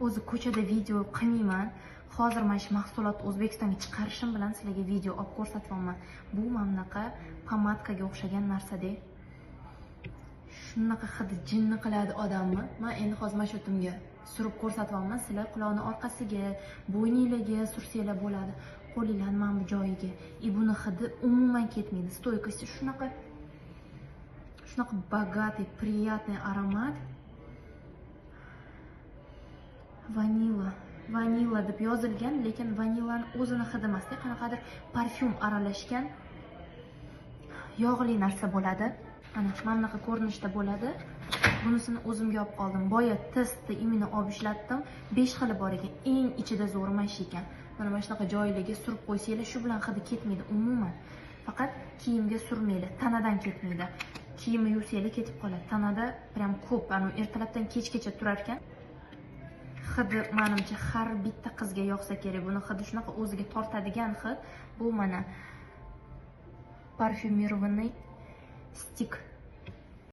O'zi ko'chada video qilmayman. Hozir mana shu mahsulotni O'zbekistonga chiqarishim bilan sizlarga video olib ko'rsatyapman. Bu mana bunaqa pomadkaga o'xshagan narsada. Shunaqa hidi jinni qiladi odamni. Men endi hozir mana shu o'timga surib ko'rsatyapman. Sizlar quloqning orqasiga, bo'yninglarga sursanglar bo'ladi. Qo'linglarni mana bu joyiga. Buni hidi umuman ketmaydi. Стойкости shunaqa shunaqa богатый, приятный аромат. Vanilla, vanilla deb yozilgan, lekin vanillani o'zini hidi emasda, qanaqadir parfyum aralashgan yog'li narsa bo'ladi. Ana mana bunaqa ko'rinishda bo'ladi. Bunisini o'zimga olib qoldim. Boya testni imini olib ishlatdim. 5 xili bor ekan. Eng ichida zo'ri mana shu ekan. Mana shunaqa joylarga surib qo'ysanglar, shu bilan hidi ketmaydi umuman. Faqat kiyimga surmanglar, tanadan ketmaydi. Kiyimni yuvsanglar ketib qoladi. Tanada prям ko'p, ana ertalabdan kechgacha turar ekan. Hidi menimcha har bitta qizga yoqsa kerak. Buni hidi shunaqa o'ziga tortadigan hid. Bu mana parfyumirованный stik.